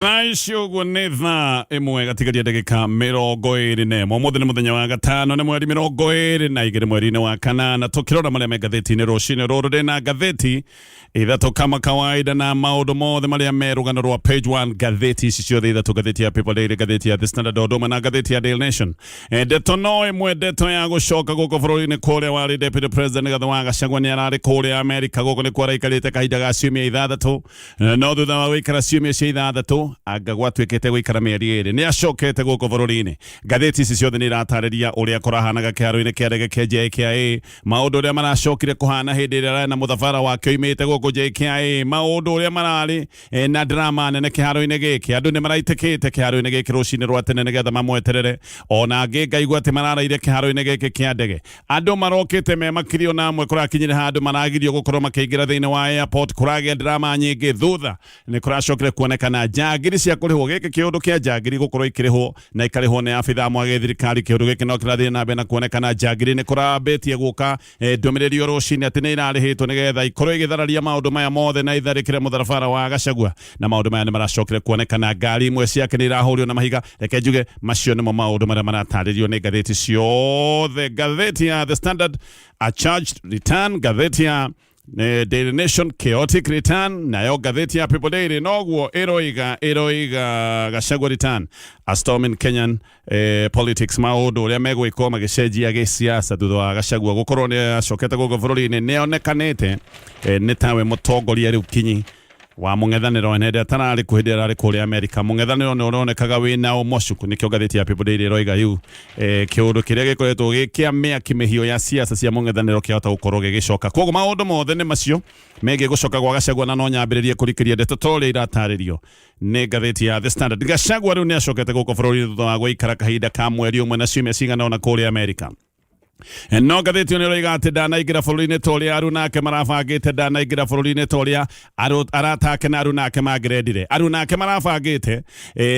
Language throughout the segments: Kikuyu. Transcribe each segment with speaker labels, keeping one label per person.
Speaker 1: Thaa ici ũguo nĩ thaa ĩmwe gatigaria ndagĩka 21. Ũmũthĩ nĩ mũthenya wa gatano, nĩ mweri 22 mweri-inĩ wa kanana. Tũkĩrora marĩa me ngathĩti-inĩ rũcinĩ rũrũ, ndĩ na ngathĩti ithatũ kama kawaida na maũndũ mothe marĩa me rũgano rwa page 1 ngathĩti ici ciothe ithatũ, ngathĩti ya People Daily, ngathĩti ya The Standard o ũndũ ũmwe na ngathĩti ya Daily Nation. Ndeto no ĩmwe, ndeto ya gũcoka gũkũ bũrũri-inĩ kũrĩa warĩ Deputy President Rigathĩ wa Gachagua nĩ ararĩ kũrĩa Amerika. Gũkũ nĩkuo araikarĩte kahinda ga ciumia ithathatũ. No thutha wa gũikara ciumia cia ithathatũ, anga gwatuĩkĩte gũikara mĩeri 2, nĩ acokete gũkũ bũrũri-inĩ. Ngathĩti ici ciothe nĩ iratarĩria ũrĩa kũrahanaga kĩharo-inĩ kĩa ndege kĩa JKIA, maũndũ ũrĩa maracokire kũhana hĩndĩ ĩrĩa ararĩ na mũthabara wake oimĩte gũkũ JKIA, maũndũ ũrĩa mararĩ na drama nene kĩharo-inĩ gĩkĩ. Andũ nĩ maraitĩkĩte kĩharo-inĩ gĩkĩ rũcinĩ rwa tene nĩgetha mamweterere, ona angĩ ngaigua atĩ mararaire kĩharo-inĩ gĩkĩ kĩa ndege. Andũ marokĩte me makirio na amwe kũrakinyire handũ maragirio gũkorwo makĩingĩra thĩinĩ wa airport, kũragĩa drama nyingĩ. Thutha nĩ kũracokire kuonekana njangiri cia kũrĩhwo, gĩkĩ kĩũndũ kĩa njangiri gũkorwo ikĩrĩhwo na ikarĩhwo nĩ abithaa amwe a gĩthirikari, kĩũndũ gĩkĩ no kĩrathiĩ na mbere na kuonekana njangiri nĩ kũrambĩtie gũka ndũmĩrĩri o rũcinĩ atĩ nĩ irarĩhĩtwo nĩgetha ikorwo igĩthararia maũndũ maya mothe na itharĩkĩre mũtharabara wa Gachagua. Na maũndũ maya nĩ maracokire kuonekana ngari imwe ciake nĩ irahũrio na mahiga. Reke njuge macio nĩmo maũndũ marĩa maratarĩrio nĩ ngathĩti ciothe. Ngathĩti ya The Standard, a charged return, ngathĩti ya Daily Nation, chaotic return, nayo ngathĩti ya People Daily noguo ĩroiga, ĩroiga Gachagua return, a storm in Kenyan politics. Maũndũ ũrĩa megwĩkwo magĩcenjia gĩsiasa thutha wa Gachagua gũkorwo nĩ acokete gũkũ bũrũri-inĩ, nĩ onekanĩte nĩ tawe mũtongoria rĩu kinyi wa mũng'ethanĩro ene hĩndĩ atararĩ kuo, hĩndĩ ararĩ kũrĩa Amerika. Mũng'ethanĩro nĩ ũronekaga wĩna ũmocuku, nĩkĩo ngathĩti ya People Daily ĩroiga rĩu kĩũndũ kĩrĩa gĩkoretwo gĩ kĩa mĩaki mĩhiũ ya siasa cia mũng'ethanĩro kĩahota gũkorwo gĩgĩcoka. Koguo maũndũ mothe nĩ macio megiĩ gũcoka gwa Gachagua, na no nyambĩrĩrie kũrikĩria ndeto ta ũrĩa iratarĩrio nĩ ngathĩti ya The Standard. Gachagua rĩu nĩ acokete gũkũ bũrũri thutha wa gũikara kahinda ka mweri ũmwe na ciumia cigana ũna kũrĩa Amerika. No ngathĩti ĩyo nĩroiga atĩ ndanaingĩra bũrũri-inĩ ta ũrĩa aruna ake marabangĩte, ndanaingĩra bũrũri-inĩ ta ũrĩa arata ake na aruna ake mangĩrendire. Aruna ake marabangĩte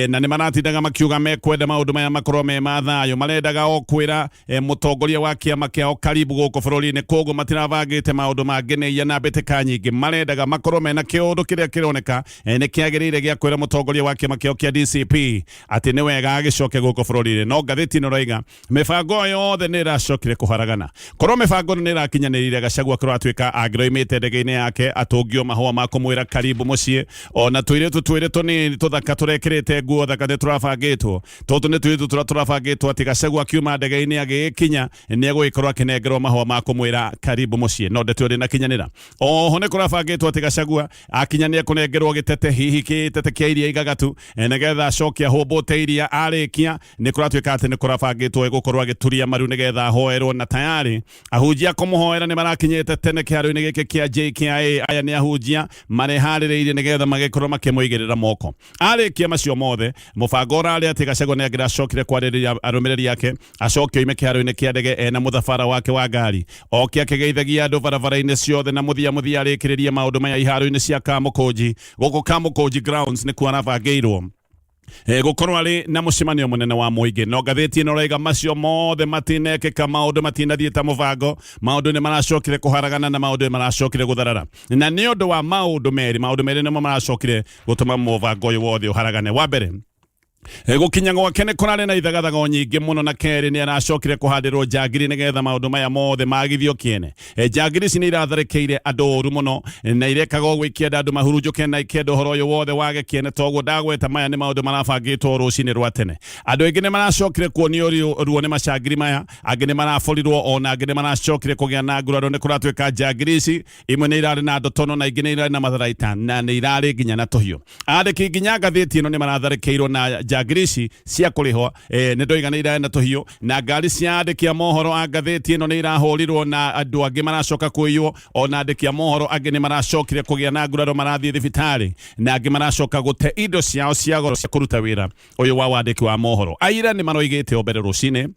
Speaker 1: na nĩ maratindaga makiuga mekwenda maũndũ maya makorwo me ma thayũ, marendaga o kwĩra mũtongoria wa kĩama kĩao karibu gũkũ bũrũri-inĩ, koguo matirabangĩte maũndũ mangĩnĩia na mbĩtĩka nyingĩ. Marendaga makorwo mena kĩũndũ kĩrĩa kĩroneka nĩ kĩagĩrĩire gĩa kwĩra mũtongoria wa kĩama kĩao kĩa DCP atĩ nĩ wega agĩcoke gũkũ bũrũri-inĩ. No ngathĩti ĩno ĩroiga mĩbango yothe nĩ ĩracokire kũharagana. Korwo mĩbango ĩno nĩ ĩrakinyanĩrire, Gachagua kũratuĩka angĩroimĩte ndege-inĩ yake atũngio mahũa ma kũmwĩra karibu mũciĩ. Ona tũirĩtu twĩrĩ tũnini tũthaka tũrekĩrĩte nguo thaka nĩ tũrabangĩtwo, tũtũ nĩ tũirĩtu tũrĩa tũrabangĩtwo atĩ Gachagua akiuma ndege-inĩ agĩgĩkinya nĩ egũgĩkorwo akĩnengerwo mahũa ma kũmwĩra karibu mũciĩ. No ndeto ĩyo ndĩnakinyanĩra. Oho nĩ kũrabangĩtwo atĩ Gachagua akinya nĩ ekũnengerwo gĩtete, hihi gĩtete kĩa iria igagatu, nĩgetha acoke ahũmbũte iria. Arĩkia nĩ kũratuĩka atĩ nĩ kũrabangĩtwo gũkorwo agĩturia maru nĩgetha ahoerwo, na tayari ahunjia kũmũhoera nĩ marakinyĩte tene kĩharo-inĩ gĩkĩ kĩa JKIA. Aya nĩ ahunjia mareharĩrĩirie nĩgetha magĩkorwo makĩmũigĩrĩra moko. Arĩkia macio mothe, mũbango ũrarĩ atĩ Gachagua nĩ angĩracokire kwarĩrĩria arũmĩrĩri ake, acoke oime kĩharo-inĩ kĩa ndege ena mũthabara wake wa ngari, oke akĩgeithagia andũ barabara-inĩ ciothe, na mũthia mũthia arĩkĩrĩrie maũndũ maya iharo-inĩ cia Kamũkũnji. Gũkũ Kamũkũnji grounds nĩkuo arabangĩirwo gũkorwo arĩ na mũcemanio mũnene wa mũingĩ. No ngathĩti ĩno ĩroiga macio mothe matinekĩka, maũndũ matinathiĩ ta mũbango, maũndũ nĩ maracokire kũharagana na maũndũ nĩ maracokire gũtharara, na nĩ ũndũ wa maũndũ merĩ. Maũndũ merĩ nĩmo maracokire gũtũma mũbango ũyũ wothe ũharagane. Wa mbere, gũkinya gwake nĩ kũrarĩ na ithagathago nyingĩ mũno, na kerĩ nĩ aracokire kũhandĩrwo njangiri nĩgetha maũndũ maya mothe magithio kĩene. Njangiri ici nĩ iratharĩkĩire andũ ũru mũno na irekaga ũguo ikĩenda andũ mahurunjũke na ikĩenda ũhoro ũyũ wothe wage kĩene. Toguo ndagweta, maya nĩ maũndũ marabangĩtwo rũcinĩ rwa tene. Andũ aingĩ nĩ maracokire kuonio ruo nĩ macangiri maya, angĩ nĩ maraborirwo, ona angĩ nĩ maracokire kũgĩa na nguraro. Nĩ kũratuĩka njangiri ici imwe nĩ irarĩ na ndotono na ingĩ nĩ irarĩ na matharaita na nĩ irarĩ nginya na tũhiũ. Andĩki nginya ngathĩti ĩno nĩ maratharĩkĩirwo na njangiri ici cia kũrĩhwo. Nĩ ndoiga nĩ irarĩ na tũhiũ, na ngari cia andĩki a mohoro a ngathĩti ĩno nĩ irahũrirwo, na andũ angĩ maracoka kũiywo. Ona andĩki a mohoro angĩ nĩ maracokire kũgĩa na nguraro, marathiĩ thibitarĩ, na angĩ maracoka gũte indo ciao cia goro cia kũruta wĩra ũyũ wa wandĩki wa mohoro. Aira nĩ maroigĩte o mbere rũcinĩ.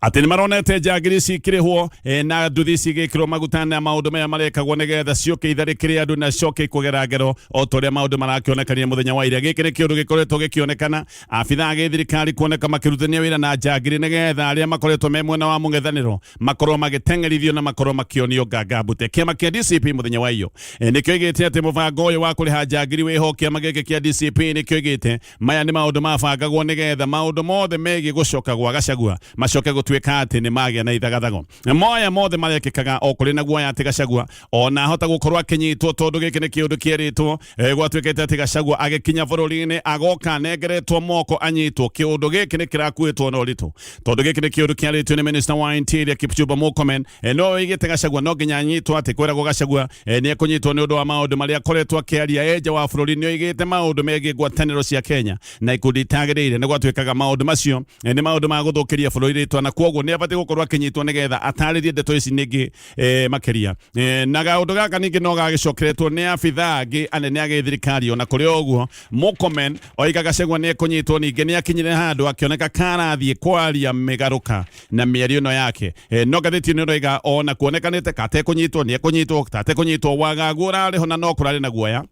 Speaker 1: Atĩ nĩ maronete njangiri cikĩrĩhwo na nduthi cigĩkĩrwo maguta na maũndũ maya marekagwo nĩgetha ciũke itharĩkĩre andũ na coke ikũgera ngero o ta ũrĩa maũndũ marakĩonekanire mũthenya wa ira. Gĩkĩ nĩ kĩũndũ gĩkoretwo gĩkĩonekana abithaa a gĩthirikari kuoneka makĩrutithania wĩra na njangiri nĩgetha arĩa makoretwo me mwena wa mũng'ethanĩro makorwo magĩteng'erithio na makorwo makĩonio nganga mbute. Kĩama kĩa DCP mũthenya wa iyo nĩkĩo igĩte atĩ mũbango ũyũ wa kũrĩha njangiri wĩho. Kĩama gĩkĩ kĩa DCP nĩkĩo igĩte maya nĩ maũndũ mabangagwo nĩgetha maũndũ mothe megiĩ gũcoka gwa Gachagua macoke gũtuĩka atĩ nĩ magĩa na ithagathago. Moya mothe marekĩkaga o kũrĩ na guoya atĩ Gachagua ona ahota gũkorwo akĩnyitwo, tondũ gĩkĩ nĩ kĩũndũ kĩerĩtwo gwatuĩkĩte atĩ Gachagua agĩkinya bũrũri-inĩ agoka anengeretwo moko anyitwo. Kĩũndũ gĩkĩ nĩ kĩrakuĩtwo na ũritũ, tondũ gĩkĩ nĩ kĩũndũ kĩarĩtio nĩ Minister wa Interior Kipchumba Murkomen. No oigĩte Gachagua no nginya anyitwo, atĩ kwĩragwo Gachagua nĩ ekũnyitwo nĩ ũndũ wa maũndũ marĩa akoretwo akĩaria e nja wa bũrũri. Nĩ oigĩte maũndũ megiĩ ngwatanĩro cia Kenya na ikundi itagĩrĩire, nĩ gwatuĩkaga maũndũ macio nĩ maũndũ ma gũthũkĩria bũrũri rĩtwa, na kwoguo nĩ abatiĩ gũkorwo akĩnyitwo nĩgetha atarĩrie ndeto ici ningĩ makĩria. Na kaũndũ gaka ningĩ no gagĩcokeretwo nĩ abithaa angĩ anene a gĩthirikari. Ona kũrĩ o ũguo, Murkomen oiga Gachagua nĩ ekũnyitwo. Ningĩ nĩ akinyire handũ akĩoneka karathiĩ kwaria mĩgarũka na mĩario ĩno yake. No ngathĩti ĩno ĩroiga ona kuonekanĩte katekũnyitwo nĩ ekũnyitwo, tatekũnyitwo wagagu ũrarĩ ho na no kũrarĩ na guoya.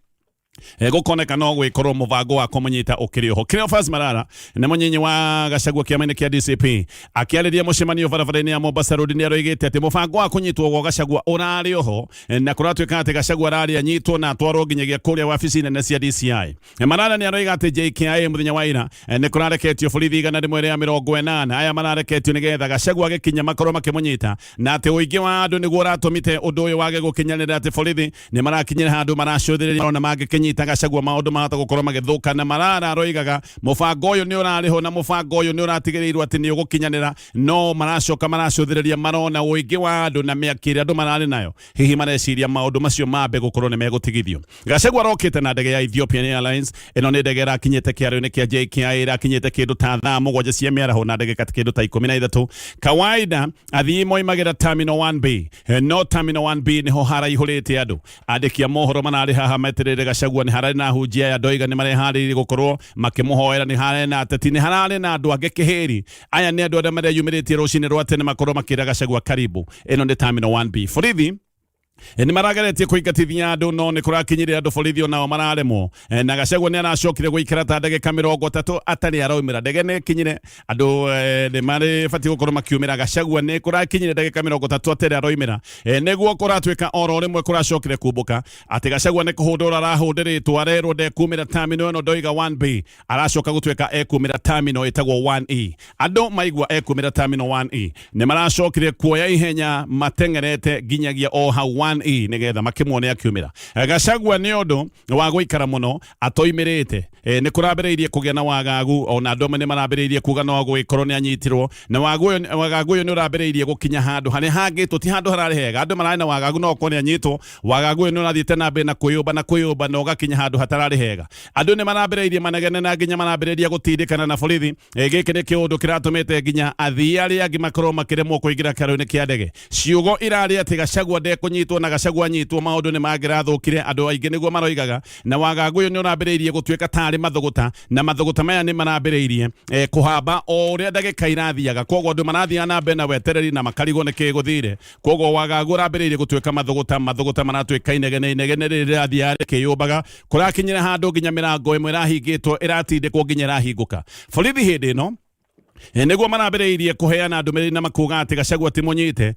Speaker 1: Gũkoneka no gwĩkorwo mũbango wa kũmũnyita ũkĩrĩ oho. Cleophas Malala nĩ mũnyinyi wa Gachagua kĩama-inĩ kĩa DCP, akĩarĩria mũcemanio barabara-inĩ ya Mombasa Road nĩ aroigĩte atĩ mũbango wa kũnyitwo gwa Gachagua ũrarĩ oho, na kũratuĩka atĩ Gachagua ararĩ anyitwo na atwarwo nginyagia kũrĩa wabici nene cia DCI. Malala nĩ aroiga atĩ JKIA mũthenya wa ira nĩ kũrareketio borithi 180. Aya marareketio nĩgetha Gachagua agĩkinya makorwo makĩmũnyita, na atĩ ũingĩ wa andũ nĩguo ũratũmĩte ũndũ ũyũ wage gũkinyanĩra, atĩ borithi nĩ marakinyĩra handũ maracũthĩrĩria marona mangĩkĩnyita Gachagua maũndũ mahota gũkorwo magĩthũka. Na Malala aroigaga mũbango ũyũ nĩ ũrarĩho na mũbango ũyũ nĩ ũratigĩrĩirwo atĩ nĩ ũgũkinyanĩra, no maracoka maracũthĩrĩria marona ũingĩ wa andũ na mĩaki ĩrĩa andũ mararĩ nayo, hihi mareciria maũndũ macio mambe gũkorwo nĩ megũtigithio. Gachagua arokĩte na ndege ya Ethiopian Airlines. Ĩno nĩ ndege ĩrakinyĩte kĩaro-inĩ kĩa JKIA ĩrakinyĩte kĩndũ ta thaa 7 cia mĩaraho na ndagĩka kĩndũ ta 13. Kawaida athii moimagĩra Terminal 1B, no Terminal 1B niho haraihũrĩte andũ. Andĩki a mohoro mararĩ haha metereire Gachagua, nĩ hararĩ na ahunjia aya ndoiga nĩ mareharĩirie gũkorwo makĩmũhoera, nĩ hararĩ na ateti, nĩ hararĩ na andũ angĩ kĩhĩri. Aya nĩ andũ arĩa mareyumĩrĩtie rũcinĩ rwa tene makorwo makĩra Gachagua karibu. Ĩno nĩ Terminal 1B. Borithi nĩ marageretie kũingatithia andũ, no nĩ kũrakinyire andũ borithi onao mararemwo. Na Gachagua nĩ aracokire gũikara ta ndagĩka 30 atarĩ araumĩra. Ndege nĩ ĩkinyire, andũ nĩ marĩ batiĩ gũkorwo makiumĩra. Gachagua nĩ kũrakinyire ndagĩka 30 atarĩ araumĩra. Nĩguo kũratuĩka oro rĩmwe kũracokire kumbũka atĩ Gachagua nĩ kũhũndũra arahũndĩrĩtwo, arerwo ndekumĩra terminal ĩno ndoiga 1B, aracoka gũtuĩka ekumĩra terminal ĩtagwo 1E. Andũ maigua ekumĩra terminal 1E nĩ maracokire kuoya ihenya mateng'erete nginyagia o hau 1E nĩgetha makĩmuone akiumĩra. Gachagua nĩ ũndũ wa gũikara mũno atoimĩrĩte, nĩ kũrambĩrĩirie kũgĩa na wagagu, ona andũ amwe nĩ marambĩrĩirie kuga no gũgĩkorwo nĩ anyitirwo, na wagagu ũyũ nĩ ũrambĩrĩirie gũkinya handũ harĩa hangĩtwo ti handũ hararĩ hega. Andũ mararĩ na wagagu no okorwo nĩ anyitwo. Wagagu ũyũ nĩ ũrathiĩte na mbere na kwĩyũmba na kwĩyũmba na ũgakinya handũ hatararĩ hega. Andũ nĩ marambĩrĩirie manegene na nginya marambĩrĩria gũtindĩkana na borithi. Gĩkĩ nĩ kĩũndũ kĩratũmĩte nginya athii arĩa angĩ makorwo makĩremwo kũingĩra kĩharo-inĩ kĩa ndege. Ciugo irarĩ atĩ Gachagua ndekũnyitwo, na Gachagua anyitwo maũndũ nĩ mangĩrathũkire, andũ aingĩ nĩguo maroigaga. Na wagagu ũyũ nĩ ũrambĩrĩirie gũtuĩka tarĩ mathũgũta, na mathũgũta maya nĩ marambĩrĩirie kũhamba o ũrĩa ndagĩka irathiaga. Koguo andũ marathiaga na mbere na wetereri na makarigwo nĩ kĩĩ gũthire. Koguo wagagu ũrambĩrĩirie gũtuĩka mathũgũta, mathũgũta maratuĩka inegene, inegene rĩrĩ rĩrathiaga rĩkĩyũmbaga. Kũrakinyire handũ nginya mĩrango ĩmwe ĩrahingĩtwo ĩratindĩkwo nginya ĩrahingũka. Borithi hĩndĩ ĩno nĩguo marambĩrĩirie kũheana ndũmĩrĩri na makuga atĩ Gachagua ti mũnyite.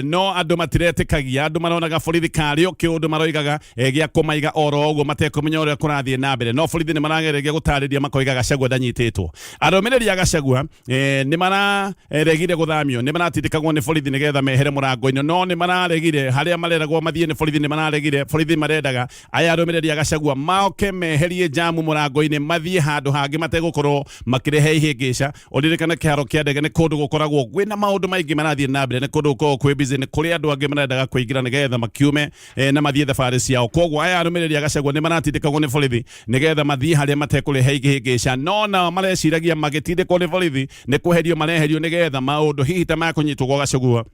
Speaker 1: No andũ matiretĩkagia, andũ maronaga borithi karĩ o kĩũndũ maroigaga gĩa kũmaiga oro ũguo matekũmenya ũrĩa kũrathiĩ na mbere. No borithi nĩ marageragia gũtarĩria makoiga Gachagua ndanyitĩtwo. Arũmĩrĩri a Gachagua nĩ mararegire gũthamio, nĩ maratindĩkagwo nĩ borithi nĩgetha mehere mũrango-inĩ, no nĩ mararegire harĩa mareragwo mathiĩ nĩ borithi, nĩ mararegire. Borithi marendaga aya arũmĩrĩri a Gachagua maoke meherie jamu mũrango-inĩ mathiĩ handũ hangĩ mategũkorwo makĩrehe ihĩngĩca. Ũririkane kĩharo kĩa ndege nĩ kũndũ gũkoragwo kwĩna maũndũ maingĩ marathiĩ na mbere, nĩ kũndũ gũkoragwo kwĩ busy, nĩ kũrĩ andũ angĩ marendaga kũingĩra nĩgetha makiume na mathiĩ thabarĩ ciao. Koguo aya arũmĩrĩri a Gachagua nĩ maratindĩkagwo nĩ borithi nĩgetha mathiĩ harĩa matekũrehe ihĩngĩca, no nao mareciragia magĩtindĩkwo nĩ borithi nĩ kweherio mareherio nĩgetha maũndũ hihi ta ma kũnyitwo gwa Gachagua.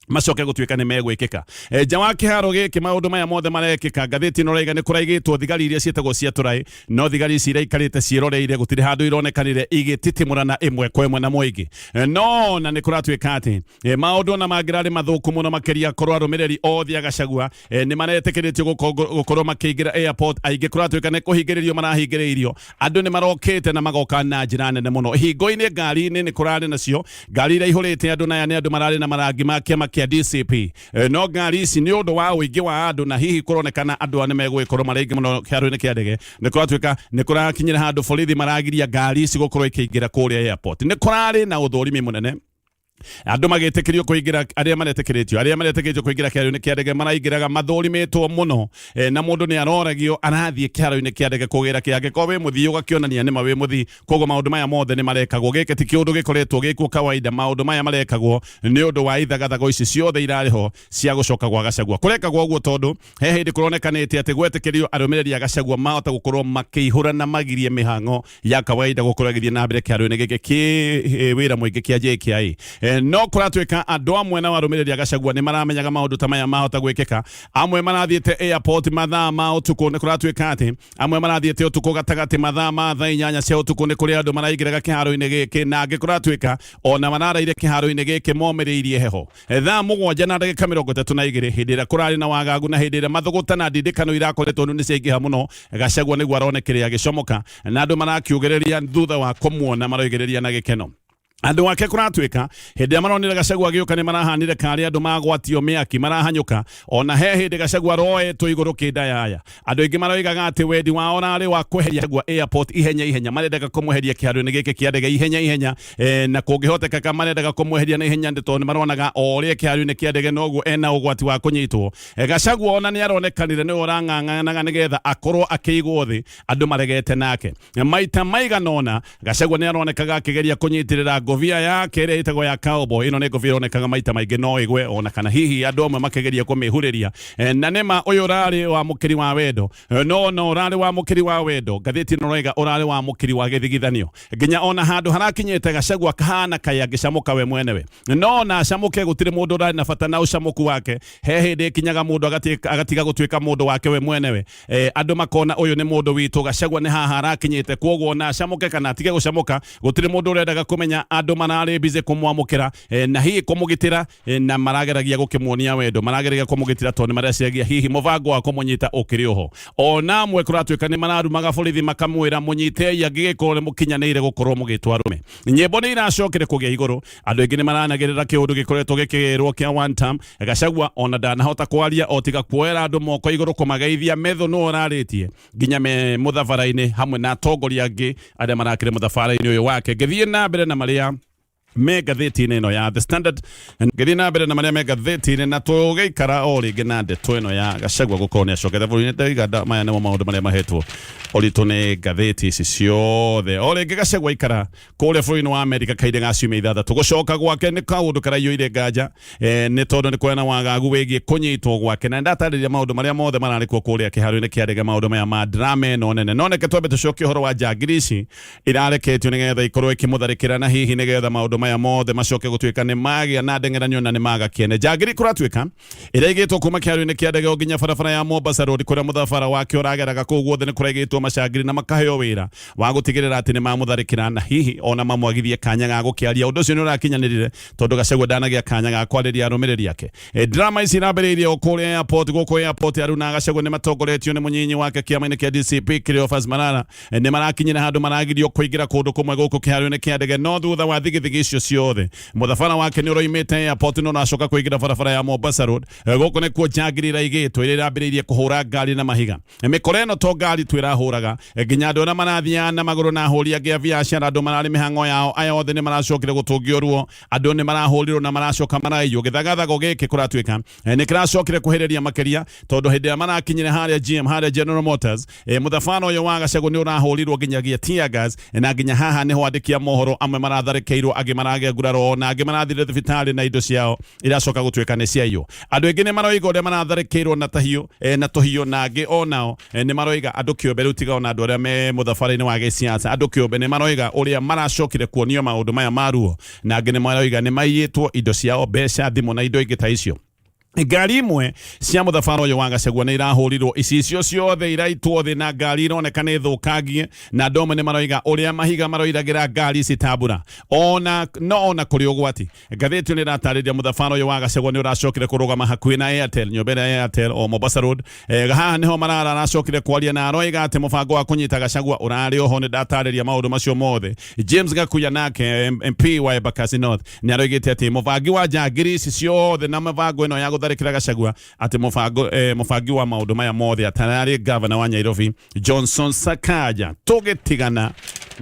Speaker 1: Macoke gũtuĩka nĩ megwĩkĩka. Nja wa kĩharo gĩkĩ maũndũ maya mothe marekĩka, ngathĩti ĩno ĩraiga nĩ kũraigĩtwo thigari iria ciĩtagwo cia tũraĩ, no thigari ici iraikarĩte ciĩroreire, gũtirĩ handũ ironekanire igĩtitimũrana ĩmwe kwa ĩmwe na mũingĩ. No na nĩ kũratuĩka atĩ maũndũ ona mangĩrarĩ mathũku mũno makĩria korwo arũmĩrĩri othe a Gachagua nĩ maretĩkĩrĩtio gũkorwo makĩingĩra airport, aingĩ kũratuĩka nĩ kũhingĩrĩrio marahingĩrĩirio. Andũ nĩ marokĩte na magoka na njĩra nene mũno ihingo-inĩ, ngari-inĩ nĩ kũrarĩ nacio ngari iria ihũrĩte andũ, na aya nĩ andũ mararĩ na marangi ma kĩama kĩa DCP. No ngari ici nĩ ũndũ wa ũingĩ wa andũ na hihi kũronekana andũ aya nĩ megũgĩkorwo marĩ aingĩ mũno kĩharo-inĩ kĩa ndege, nĩ kũratuĩka nĩ kũrakinyĩra handũ borithi maragiria ngari ici gũkorwo ikĩingĩra kũrĩa airport. Nĩ kũrarĩ na ũthũrimi mũnene, andũ magĩtĩkĩrio kũingĩra, arĩa maretĩkĩrĩtio kũingĩra kĩharo-inĩ kĩa ndege maraingĩraga mathũrimĩtwo mũno, na mũndũ nĩ aroragio arathiĩ kĩharo-inĩ kĩa ndege kũgĩra kĩ, angĩkorwo wĩ mũthii ũgakĩonania nĩma wĩ mũthii. Koguo maũndũ maya mothe nĩ marekagwo. Gĩkĩ ti kĩũndũ gĩkoretwo gĩkuo kawaida, maũndũ maya marekagwo nĩ ũndũ wa ithagathago ici ciothe irarĩ ho cia gũcoka gwa Gachagua. Kũrekagwo ũguo tondũ he hĩndĩ kũronekanĩte atĩ gwetĩkĩrio arũmĩrĩri a Gachagua mahota gũkorwo makĩihũra na magirie mĩhang'o ya kawaida gũkorwo ĩgĩthiĩ na mbere kĩharo-inĩ gĩkĩ kĩ wĩra mũingĩ kĩa JKIA. No kũratuĩka andũ amwe na arũmĩrĩri a Gachagua nĩ maramenyaga maũndũ ta maya mahota gwĩkĩka. Amwe marathiĩte airport mathaa ma ũtukũ, nĩ kũratuĩka atĩ amwe marathiĩte ũtukũ gatagatĩ mathaa ma thaa 8 cia ũtukũ, nĩ kũrĩ andũ maraingĩraga kĩharo-inĩ gĩkĩ, na angĩ kũratuĩka ona mararaire kĩharo-inĩ gĩkĩ momĩrĩirie heho. Thaa 7:32, hĩndĩ ĩrĩa kũrarĩ na wagagu na hĩndĩ ĩrĩa mathũgũta na ndindĩkano irakoretwo nĩ ciaingĩha mũno, Gachagua nĩguo aronekire agĩcomoka na andũ marakiugĩrĩria thutha wa kũmuona maroigĩrĩria na gĩkeno. Andũ ake kũratuĩka hĩndĩ ĩrĩa maronire Gachagua agĩũka nĩ marahanire karĩ andũ magwatio mĩaki marahanyũka. Ona he hĩndĩ Gachagua aroetwo igũrũ kĩndayaya. Andũ aingĩ maroigaga atĩ wendi wao ũrarĩ wa kweheria Gachagua airport ihenya ihenya, marendaga kũmweheria kĩharo-inĩ gĩkĩ kĩa ndege ihenya ihenya, na kũngĩhotekeka marendaga kũmweheria na ihenya tondũ nĩ maronaga o ũrĩa kĩharo-inĩ kĩa ndege noguo ena ũgwati wa kũnyitwo. Gachagua ona nĩ aronekanire nĩwe ũrang'ang'anaga nĩgetha akorwo akĩigwo thĩ, andũ maregete nake maita maigana ũna. Gachagua nĩ aronekaga akĩgeria kũnyitĩrĩra ngobia yake ĩrĩa ĩtagwo ya cowboy. Ĩno nĩ ngobia ĩronekaga maita maingĩ no ĩgwe ona kana hihi andũ amwe makĩgeria kũmĩhurĩria. Na nĩma ũyũ ũrarĩ wa mũkĩri wa wendo, no no ũrarĩ wa mũkĩri wa wendo, ngathĩti ĩno ĩroiga ũrarĩ wa mũkĩri wa gĩthigithanio, nginya ona handũ harakinyĩte Gachagua kahana kaĩ angĩcamũka we mwenewe, no na acamũke gũtirĩ mũndũ ũrarĩ na bata na ũcamũku wake. He hĩndĩ ĩkinyaga mũndũ agatiga gũtuĩka mũndũ wake we mwenewe, andũ makona ũyũ nĩ mũndũ witũ. Gachagua nĩ haha arakinyĩte, kwoguo na acamũke kana atige gũcamũka gũtirĩ mũndũ ũrendaga kũmenya. Andũ mararĩ busy kũmwamũkĩra, na hihi kũmũgitĩra, na marageragia gũkĩmuonia wendo, marageragia kũmũgitĩra tondũ nĩ mareciragia hihi mũbango wa kũmũnyita ũkĩrĩ oho. Ona amwe kũratuĩka nĩ mararumaga borithi makamwĩra mũnyitei angĩgĩkorwo nĩ mũkinyanĩire gũkorwo mũgĩtwo arũme. Nyĩmbo nĩ iracokire kũgĩa igũrũ, andũ aingĩ nĩ maranagĩrĩra kĩũndũ gĩkoretwo gĩkĩrwo kĩa one term. Gachagua ona ndanahota kwaria o tiga kuoera andũ moko igũrũ kũmageithia. Metho nũ ũrarĩtie nginya me mũthabara-inĩ hamwe na atongoria angĩ arĩa marakĩrĩ mũthabara-inĩ ũyũ wake. Ngĩthiĩ na mbere na marĩa me ngathĩti-inĩ ĩno ya The Standard, ngĩthiĩ na mbere na marĩa me ngathĩti-inĩ, na tũgĩikara o rĩngĩ na ndeto ĩno ya Gachagua gũkorwo nĩ acokete bũrũri-inĩ, ndaiga maya nĩmo maũndũ marĩa mahetwo ũritũ nĩ ngathĩti ici ciothe. O rĩngĩ Gachagua aikara kũrĩa bũrũri-inĩ wa Amerika kahinda ga ciumia 6. Gũcoka gwake nĩ kaũndũ karaiyũire nganja, nĩ tondũ nĩ kũrĩ na wagagu wĩgiĩ kũnyitwo gwake, na ndatarĩria maũndũ marĩa mothe mararĩ kuo kũrĩa kĩharo-inĩ kĩa ndege, maũndũ maya ma drama ĩno nene. No reke twambe tũcokie ũhoro wa njangiri ici irareketio nĩgetha ikorwo ikĩmũtharĩkĩra, na hihi nĩgetha maũndũ maya mothe macoke gũtuĩka nĩ magĩa na ndeng'eranio na nĩ maga kĩene. Njangiri kũratuĩka ĩraigĩtwo kuma kĩharo-inĩ kĩa ndege o nginya barabara ya Mombasa Road kũrĩa mũthabara wake ũrageraga. Kũu guothe nĩ kũraigĩtwo macangiri na makaheo wĩra wa gũtigĩrĩra atĩ nĩ mamũtharĩkĩra na hihi ona mamwagithie kanya ga gũkĩaria. Ũndũ ũcio nĩ ũrakinyanĩrire tondũ Gachagua ndanagĩa kanya ga kwarĩria arũmĩrĩri ake. Drama ici irambĩrĩirie o kũrĩa airport. Gũkũ airport Aruna Gachagua nĩ matongoretio nĩ mũnyinyi wake kĩama-inĩ kĩa DCP Cleophas Malala. Nĩ marakinyĩra handũ maragirio kũingĩra kũndũ kũmwe gũkũ kĩharo-inĩ kĩa ndege, no thutha wa thigithigi icio ciothe mũthabara wake nĩ ũroimĩte airport no ũracoka kũingĩra barabara ya Mombasa Road. Gũkũ nĩkuo njangiri iraigĩtwo ĩrĩa ĩrambĩrĩirie kũhũra ngari na mahiga. Mĩkora ĩno to ngari tu ĩrahũraga, nginya andũ arĩa marathiaga na magũrũ na ahũri angĩ a biacara, andũ mararĩ mĩhang'o yao, aya othe nĩ maracokire gũtũngio ruo. Andũ nĩ marahũrirwo na maracoka maraiywo. Gĩthagathago gĩkĩ kũratuĩka nĩ kĩracokire kuhĩrĩria makĩria tondũ hĩndĩ ĩrĩa marakinyire harĩa GM, harĩa General Motors, mũthabara ũyũ wa Gachagua nĩ ũrahũrirwo nginyagia tear gas, na nginya haha nĩho andĩki a mohoro amwe maratharĩkĩirwo, angĩ maragĩa nguraro, na angĩ marathire thibitarĩ na indo ciao iracoka gũtuĩka nĩ ciaiywo. Andũ aingĩ nĩ maroiga ũrĩa maratharĩkĩirwo na tahiũ na tũhiũ, na angĩ onao nĩ maroiga andũ kĩũmbe rĩu tiga ona andũ arĩa me mũthabara-inĩ wa gĩsiasa, andũ kĩũmbe nĩ maroiga ũrĩa maracokire kuonio maũndũ maya ma ruo, na angĩ nĩ maroiga nĩ maiyĩtwo indo ciao, mbeca, thimũ na indo ingĩ ta icio. Ngari imwe cia mũthabara ũyũ wa Gachagua nĩ irahũrirwo icicio ciothe iraitwo thĩ na ngari ironeka nĩ thũkangie, na andũ amwe nĩ maroiga ũrĩa mahiga maroiragĩra ngari ici ta mbura ona no ona kũrĩ ũgwati. Ngathĩti ĩyo nĩ ĩratarĩria mũthabara ũyũ wa Gachagua nĩ ũracokire kũrũgama hakuhĩ na Airtel, nyũmba ĩrĩa ya Airtel o Mombasa Road. Haha nĩho Malala aracokire kwaria na aroiga atĩ mũbango wa kũnyita Gachagua ũrarĩ oho. Nĩ ndatarĩria maũndũ macio mothe. James Gakuya nake MP wa Embakasi North nĩ aroigĩte atĩ mũbangi wa njangiri ici ciothe na mĩbango ĩno ya gũtharĩkĩra Gachagua, atĩ mũbangi wa maũndũ maya mothe atararĩ gavana wa Nairobi Johnson Sakaja. Tũgĩtigana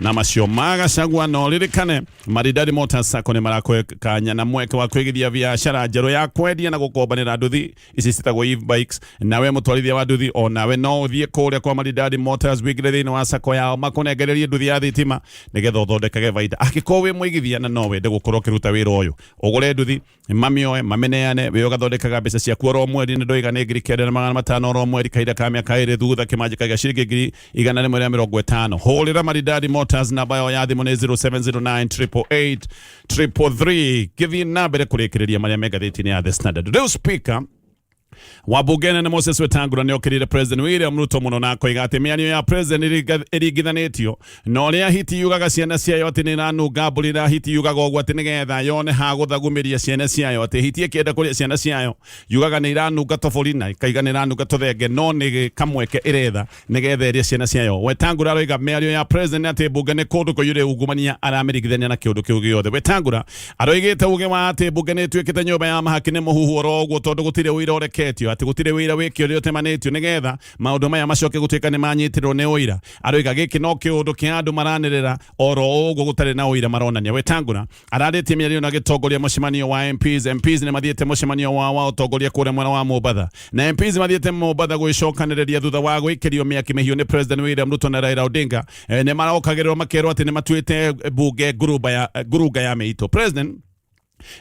Speaker 1: na macio ma Gachagua, no ririkane Maridadi Motors Sacco nĩ marakũhe kanya na mweke wa kwĩgithia biacara njerũ ya kwendia na gũkombanĩra nduthi ici citagwo e-bikes. Nawe mũtwarithia wa nduthi o nawe no ũthiĩ kũrĩa kwa Maridadi Motors wĩingĩre thĩinĩ wa sacco yao makũnengererie nduthi ya thitima nĩgetha ũthondekage baida. Angĩkorwo wĩ mũigithia na no wende gũkorwo ũkĩruta wĩra ũyũ, ũgũre nduthi, mamĩoe, mamĩneane, wĩ ũgathondekaga mbeca ciaku oro mweri. Nĩ ndoiga nĩ 9,500 oro mweri, kahinda ka mĩaka 2 thutha kĩmanjĩka gĩa ciringi 150,000. Hũrĩra Maridadi Motors, namba yao ya thimũ nĩ 0709 888 333. Ngĩthiĩ na mbere kũrĩkĩrĩria marĩa me ngathĩti-inĩ ya The Standard rĩu, speaker wa bunge nene Moses Wetangula nĩ okĩrĩire President William Ruto mũno na akoiga atĩ mĩario ya President ĩringithanĩtio na ũrĩa hiti yugaga ciana ciayo atĩ nĩ ĩranunga mbũri, na hiti yugaga ũguo atĩ nĩgetha yone ha gũthagumĩria ciana ciayo, atĩ hiti ĩkĩenda kũrĩa ciana ciayo yugaga nĩ iranunga tũbũri na ĩkaiga nĩ iranunga tũthenge, no nĩ kamweke ĩretha nĩgetha ĩrĩe ciana ciayo. Wetangula aroiga mĩario ya President atĩ mbunge nĩ kũndũ kũiyũire ungumania aramĩringithania na kĩũndũ kĩu gĩothe. Wetangula aroigĩte uge wa atĩ mbunge nĩ ĩtuĩkĩte nyũmba ya mahaki nĩ mũhuhu oro ũguo, tondũ gũtirĩ ũira ũreketio, atĩ gũtirĩ ũira wĩke ũrĩa ũtemanĩtio nĩgetha maũndũ maya macoke gũtuĩka nĩ manyitĩrwo nĩ ũira. Aroiga gĩkĩ no kĩũndũ kĩa andũ maranĩrĩra oro ũguo gũtarĩ na ũira maronania. Wetangula ararĩtie mĩario na gĩtongoria mũcemanio wa MPs. MPs nĩ mathiĩte mũcemanio wa ũtongoria kũrĩa mwena wa Mombatha, na MPs mathiĩte Mombatha gwĩcokanĩrĩria thutha wa gwĩkĩrio mĩaki mĩhiũ nĩ President William Ruto na Raila Odinga. Nĩ marokagĩrĩrwo makerwo atĩ nĩ matuĩte mbunge ngurunga ya mĩitũ. President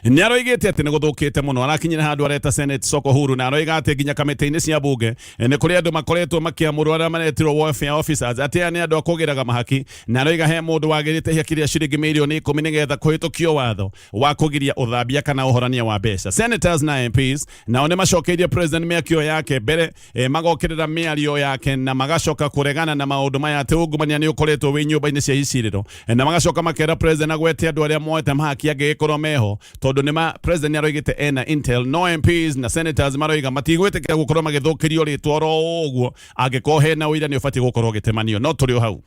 Speaker 1: nĩ aroigĩte atĩ nĩ gũthũkĩte mũno, arakinyire handũ areta Senate soko huru, na aroiga atĩ nginya kamĩtĩ-inĩ cia bunge nĩ kũrĩ andũ makoretwo makĩamũrwo arĩa maretirwo welfare officers, atĩ aya nĩ andũ a kũgĩraga mahaki, na aroiga he mũndũ wagĩrĩte ihaki rĩa ciringi mirioni 10 nĩgetha kũhĩtũkio watho wa kũgiria ũthambia kana ũhorania wa mbeca. Senators na MPs nao nĩ macokeirie President mĩakio yake mbere, magokĩrĩra mĩario yake na magacoka kũregana na maũndũ maya atĩ ungumania nĩ ũkoretwo wĩ nyũmba-inĩ cia icirĩro, na magacoka makera President agwete andũ arĩa moete mahaki angĩgĩkorwo meho, tondũ nĩ ma President nĩ aroigĩte ena intel, no MPs na senators maroiga matigwĩtĩkĩra gũkorwo magĩthũkĩrio rĩtwa oro ũguo. Angĩkorwo hena ũira nĩ ũbatiĩ gũkorwo ũgĩtemanio. No tũrĩ o hau,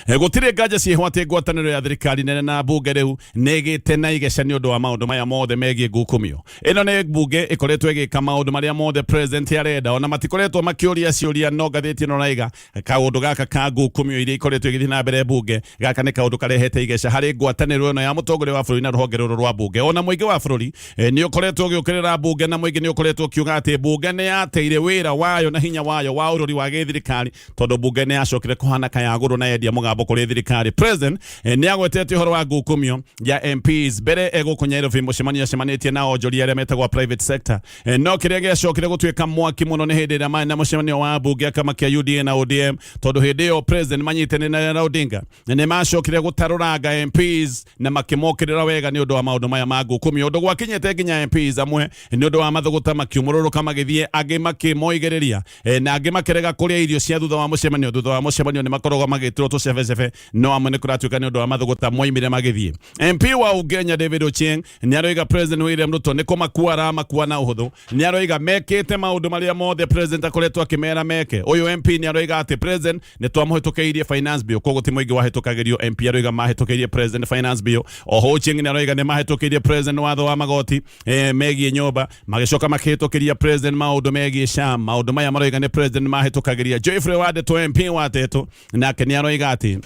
Speaker 1: gũtirĩ nganja ciĩho atĩ ngwatanĩro ya thirikari nene na mbunge rĩu nĩ ĩgĩte na igeca nĩ ũndũ wa maũndũ maya mothe megiĩ ngukumio. Ĩno nĩ mbunge ĩkoretwo ĩgĩka maũndũ marĩa mothe President arenda, ona matikoretwo makĩũria ciũria. No ngathĩti ĩno raiga kaũndũ gaka ka ngukumio iria ikoretwo igĩthiĩ na mbere mbunge, gaka nĩ kaũndũ karehete igeca harĩ ngwatanĩro ĩno ya mũtongoria wa bũrũri na rũhonge rũrũ rwa mbunge. Ona mũingĩ wa bũrũri nĩ ũkoretwo ũgĩũkĩrĩra mbunge, na mũingĩ nĩ ũkoretwo ũkiuga atĩ mbunge nĩ yateire wĩra wayo na hinya wayo wa ũrori wa gĩthirikari, tondũ mbunge nĩ yacokire kũhana kayagũrũ na yendia mũgambo kũrĩ thirikari. President nĩ agwetete ũhoro wa ngukumio ya MPs mbere egũkũ Nairobi mũcemanio acemanĩtie na onjoria arĩa metagwo private sector. No kĩrĩa gĩacokire gũtuĩka mwaki mũno nĩ hĩndĩ ĩrĩa marĩ na mũcemanio wa mbunge a kĩama kĩa UDA na ODM, tondũ hĩndĩ ĩyo President manyitanĩire na Raila Odinga nĩ macokire gũtarũranga MPs na makĩmokĩrĩra wega nĩ ũndũ wa maũndũ maya ma ngukumio, ũndũ gwakinyĩte nginya MPs amwe nĩ ũndũ wa mathũgũta makiumũrũrũka magĩthiĩ, angĩ makĩmoigĩrĩria, na angĩ makĩrega kũrĩa irio cia thutha wa mũcemanio. Thutha wa mũcemanio nĩ makoragwo magĩtĩrwo tũcebecebe, no amwe nĩ kũratuĩka nĩ ũndũ wa mathũgũta moimire magĩthiĩ. MP wa Ugenya David Ochieng nĩ aroiga President William Ruto nĩ kũmakua aramakua na ũhũthũ. Nĩ aroiga mekĩte maũndũ marĩa mothe President akoretwo akĩmera meke. Ũyũ MP nĩ aroiga atĩ President nĩ twamũhĩtũkĩirie finance bill, koguo ti mũingĩ wahĩtũkagĩrio. MP aroiga mahĩtũkĩirie President finance bill. Oho Ochieng nĩ aroiga nĩ mahĩtũkĩirie President watho wa magoti megiĩ nyũmba, magĩcoka makĩhĩtũkĩria President maũndũ megiĩ SHA. Maũndũ maya maroiga nĩ President mahĩtũkagĩria. Geoffrey Wandeto, MP wa Teto, nake nĩ aroiga atĩ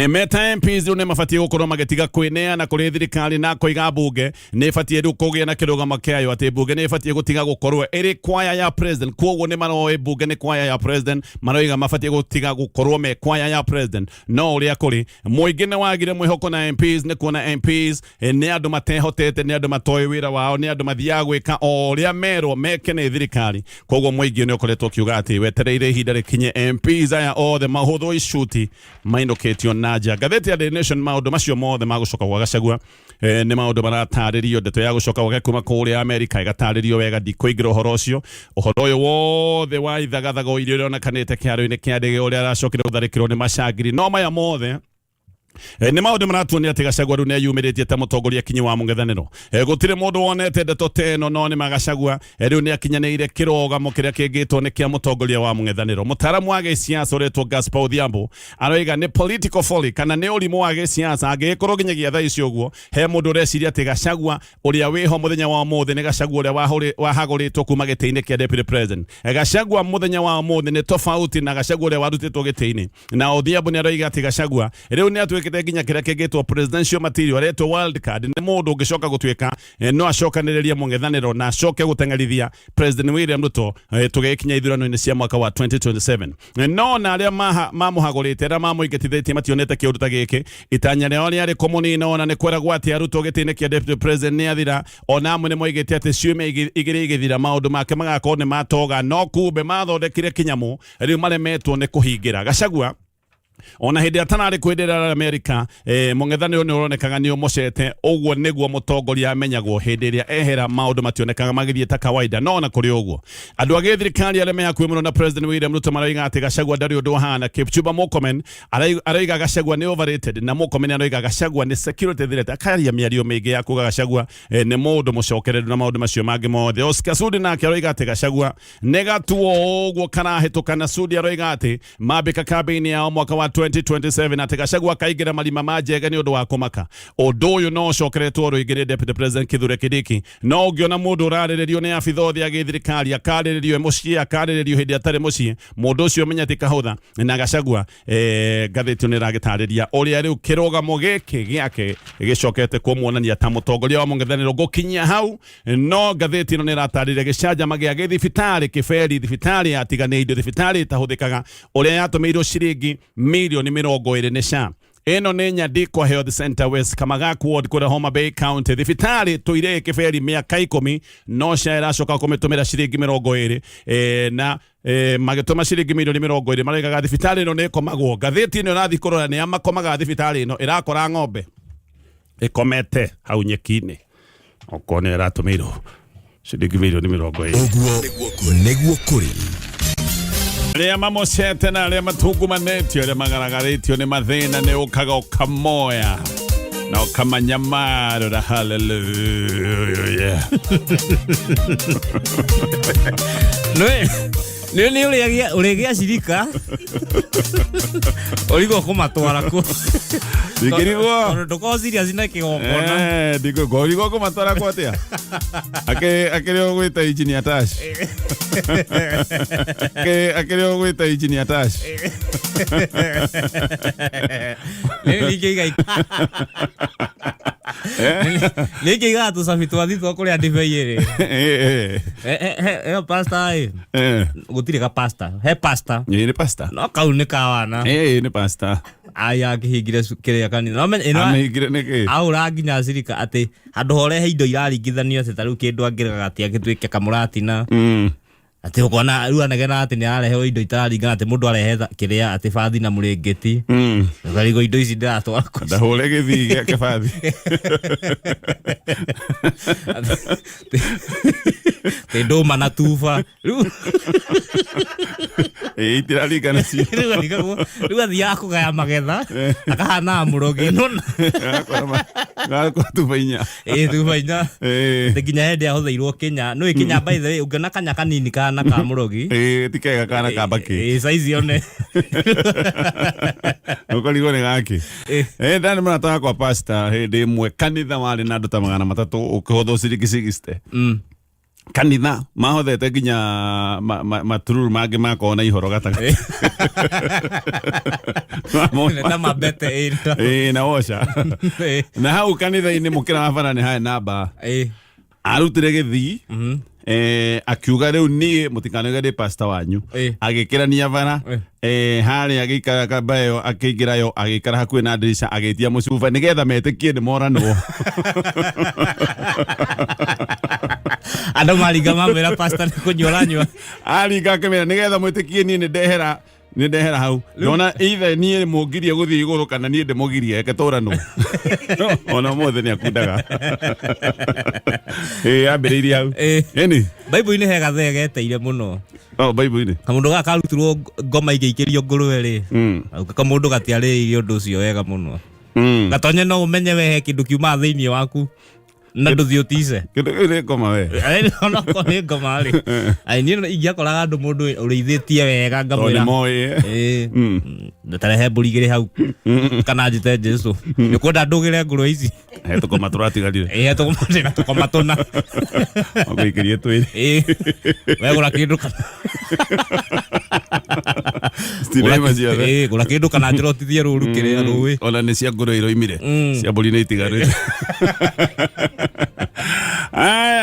Speaker 1: Meta MPs rĩu nĩ mabatiĩ gũkorwo magĩtiga kwĩneana kũrĩ thirikari na koiga mbunge nĩ ĩbatiĩ rĩu kũgĩa na kĩrũgamo kĩayo atĩ mbunge nĩ ĩbatiĩ gũtiga gũkorwo ĩrĩ kwaya ya president. Kwoguo nĩ maroĩ mbunge nĩ kwaya ya president, maroiga mabatiĩ gũtiga gũkorwo me kwaya ya president. No ũrĩa kũrĩ, mũingĩ nĩ wagire mwĩhoko na MPs, nĩ kuona MPs nĩ andũ matehotete, nĩ andũ matoĩ wĩra wao, nĩ andũ mathiaga gwĩka o ũrĩa merwo meke nĩ thirikari. Koguo mũingĩ nĩ ũkoretwo ũkiuga atĩ wetereire ihinda rĩkinye MPs aya othe mahũthwo icuti mainũkĩtio na nja. Ngathĩti ya Daily Nation, maũndũ macio mothe ma gũcoka gwa Gachagua nĩ maũndũ maratarĩrio. Ndeto ya gũcoka gwake kuma kũrĩa Amerika ĩgatarĩrio wega, ndikũingĩra ũhoro ũcio. Ũhoro ũyũ wothe wa ithagathago iria ũrĩonekanĩte kĩharo-inĩ kĩa ndege, ũrĩa aracokire gũtharĩkĩrwo nĩ macangiri, no maya mothe nĩ maũndũ maratuonia atĩ Gachagua rĩu nĩeyumĩrĩtie ta mũtongoria kinyi wa mũng'ethanĩro. Gũtirĩ mũndũ wonete ndeto ta ĩno, no nĩ ma Gachagua rĩu nĩakinyanĩire kĩrũgamo kĩrĩa kĩngĩtwo nĩ kĩa mũtongoria wa mũng'ethanĩro. Mũtaaramu wa gĩsiasa ũretwo Gaspar Odhiambo aroiga nĩ political folly, kana nĩ ũrimũ wa gĩsiasa angĩgĩkorwo nginyagia thaa ici ũguo he mũndũ ũreciria atĩ Gachagua ũrĩa wĩho mũthenya wa ũmũthĩ nĩ Gachagua ũrĩa wahagũrĩtwo kuma gĩtĩ-inĩ kĩa deputy president. Gachagua mũthenya wa ũmũthĩ nĩ tofauti na Gachagua ũrĩa warutĩtwo gĩtĩ-inĩ. Na Odhiambo nĩ aroiga atĩ Gachagua rĩu nĩ atuĩkĩte nginya kĩrĩa kĩngĩtwo presidential material, aretwo wild card, nĩ mũndũ ũngĩcoka gũtuĩka no acokanĩrĩrie mũng'ethanĩro na acoke gũteng'erithia President William Ruto tũgĩkinya ithurano-inĩ cia mwaka wa 2027. No na arĩa mamũhagũrĩte, arĩa mamũingatithĩtie, mationete kĩũndũ ta gĩkĩ. Itanya rĩao rĩarĩ kũmũnina, ona nĩ kweragwo atĩ arutwo gĩtĩ-inĩ kĩa deputy president nĩ athira. Ona amwe nĩ moigĩte atĩ ciumia igĩrĩ igĩthira maũndũ make magakorwo nĩ matoga, no kumbe mathondekire kĩnyamũ rĩu maremetwo nĩ kũhingĩra Gachagua. Ona hĩndĩ atararĩ kwĩ ndĩra Amerika, mũng'ethanĩro nĩ ũronekaga nĩ ũmocete. Ũguo nĩguo mũtongoria amenyagwo, hĩndĩ ĩrĩa ehera maũndũ mationekaga magĩthiĩ ta kawaida. No ona kũrĩ ũguo, andũ a gĩthirikari arĩa me hakuhĩ mũno na President William Ruto maroiga atĩ Gachagua ndarĩ ũndũ ahana. Kipchumba Murkomen aroiga Gachagua nĩ overrated, na Murkomen aroiga Gachagua nĩ security threat, akaria mĩario mĩingĩ ya kuga Gachagua nĩ mũndũ mũcokereru na maũndũ macio mangĩ mothe. Oscar Sudi nake aroiga atĩ Gachagua nĩ gatuo ũguo karahĩtũka, na Sudi aroiga atĩ mambĩka kambĩini yao mwaka wa 2027 atĩ Gachagua akaingĩra marima ma njege nĩ ũndũ wa kũmaka. Ũndũ ũyũ no ũcokeretwo rũingĩ nĩ Deputy President Kithure Kindiki. No ũngĩona mũndũ ũrarĩrĩrio nĩ abitha othe a gĩthirikari, akarĩrĩrio e mũciĩ, akarĩrĩrio hĩndĩ atarĩ mũciĩ, mũndũ ũcio ũmenye ti kahũtha. Na Gachagua, ngathĩti nĩ ĩragĩtarĩria ũrĩa rĩu kĩrũgamo gĩkĩ gĩake gĩcokete kũmuonania ta mũtongoria wa mũng'ethanĩro gũkinyia hau. No ngathĩti ĩno nĩ ĩratarĩria gĩcanjama gĩa gĩthibitarĩ kĩberi, thibitarĩ yatiganĩirio, thibitarĩ ĩtahũthĩkaga, ũrĩa yatũmĩirwo ciringi mirioni 20 nĩ SHA. Ĩno nĩ Nyandikwa Health Center, West Kamagak Ward, kũrĩa Homa Bay County. Thibitarĩ tũire kĩberi mĩaka 10, no SHA ĩracoka kũmĩtũmĩra ciringi 20, na magĩtũma ciringi mirioni 20. Maraigaga thibitarĩ ĩno nĩ ĩkomagwo. Ngathĩti ĩno ĩrathiĩ kũrora nĩ amakomaga thibitarĩ ĩno, ĩrakora ng'ombe ĩkomete hau nyeki-inĩ, okorwo nĩ ĩratũmĩirwo ciringi mirioni 20.
Speaker 2: Ũguo nĩguo kũrĩ.
Speaker 1: Arĩa mamocete na arĩa matungumanĩtio, arĩa magaragarĩtio nĩ mathĩna, nĩ ũkaga ũkamoya na ũkamanyamarũra. Haleluya.
Speaker 3: Nĩ nĩ ũrĩgĩa cirika ũrigwo kũmatwara kũ?
Speaker 1: Ndingĩrigwo.
Speaker 3: Tondũ ndũkorwo serious na kĩgongona.
Speaker 1: Ndingĩrigwo kũmatwara kũ atĩa? Akĩrĩ o gwĩta engineer Tash. Akĩrĩ o gwĩta engineer Tash.
Speaker 3: Nĩ ingĩigaga tũcabi twa thitoo kũrĩa ndibei ĩrĩ. Ĩyo pasta ĩ, gũtirĩ ga pasta, he pasta.
Speaker 1: Nĩ pasta.
Speaker 3: No kau nĩ kawana.
Speaker 1: Nĩ pasta.
Speaker 3: Aya akĩhingire kĩrĩa kanitha no ĩno.
Speaker 1: Amĩhingire nĩkĩ?
Speaker 3: Ahũra nginya cirika atĩ handũ horehe indo iraringithanio, atĩ ta rĩu kĩndũ angĩrega atĩ agĩtuĩke kamũratina, atĩ ũkona rĩu anegena atĩ nĩ ararehwo indo itararingana, atĩ mũndũ arehe kĩrĩa atĩ bathi na mũrĩngĩti, ũkarigwo indo ici ndĩratwara kũ?
Speaker 1: Ndahũre gĩthii gĩa kĩbathi.
Speaker 3: Atĩ ndũma na tuba rĩu.
Speaker 1: Itiraringana cio.
Speaker 3: Rĩu arigagwo rĩu athiaga kũgaya magetha akahana mũrogi nona.
Speaker 1: Gakora tuba 4.
Speaker 3: Ĩ, tuba 4. Atĩ nginya hĩndĩ ahũthĩirwo kĩnya nĩ kĩnya. By the way, ũngĩona kanya kanini kana ka mũrogi.
Speaker 1: Ti kega kana kamba kĩ.
Speaker 3: Ĩ, size yone.
Speaker 1: Ũkarigwo nĩ gakĩ. Ndarĩ mũrata wakwa pastor, hĩndĩ ĩmwe kanitha warĩ na andũ ta 300 ũkĩhũthwo ciringi 60. Kanitha mahothete nginya matururu mangĩ makorwo na ihoro gatagatĩ.
Speaker 3: Nĩ ta mabete, ĩ.
Speaker 1: Ĩĩ, na woca na hau kanitha-inĩ mũkĩra wa bara nĩ harĩ namba arutire gĩthii, akiuga rĩu niĩ mũtikanoige ndĩ pastor wanyu. Agĩkĩrania bara. Harĩa agĩikara kamba ĩyo, akĩingĩra yo, agĩikara hakuhĩ na ndirica, agĩtia mũcuba nĩgetha metĩkie nĩ moranwo.
Speaker 3: Andũ maringa mamwĩra pastor nĩ kũnyua ũranyua.
Speaker 1: Aringa akĩmera nĩgetha mwĩtĩkie niĩ nĩ ndehera hau, ndona ithe niĩ mũngirie gũthiĩ igũrũ kana niĩ ndĩmũgirie, reke tũranwo. Ona ũmũthĩ nĩ akundaga, ĩĩ, ambĩrĩirie hau. Ĩni.
Speaker 3: Bible-inĩ he gathee geteire mũno.
Speaker 1: Oh, Bible-inĩ.
Speaker 3: Kamũndũ gaka karutirwo ngoma igĩikĩrio ngũrwe rĩ, kamũndũ gatiarĩrĩirie ũndũ ũcio wega mũno. Gatonye no ũmenye we he kĩndũ kiumaga thĩinĩ waku na ndũthiĩ ũtice.
Speaker 1: Kĩndũ kĩu nĩ ngoma we.
Speaker 3: Onokorwo nĩ ngoma rĩ, ai, niĩ ingĩakoraga andũ mũndũ ũrĩithĩtie wega
Speaker 1: Tondũ nĩ
Speaker 3: ngamwĩra
Speaker 1: moĩ.
Speaker 3: Ĩĩ. Tarehe mbũri igĩrĩ hau kana njĩte Jesu nĩ kwenda ndũgĩre ngũrwe ici.
Speaker 1: He tũkoma tũratigarire.
Speaker 3: Ĩĩ, ndĩna tũkoma tũna.
Speaker 1: Ũgũikĩrie twĩrĩ.
Speaker 3: Ĩĩ, wegũra kĩndũ kana
Speaker 1: Citiraima ciothe.
Speaker 3: Ĩĩ, gũra kĩndũ kana njorotithie rũru kĩrĩa rũĩ.
Speaker 1: Ona nĩ cia ngũrwe iroimire, cia mbũri nĩ itigarĩte. Aya.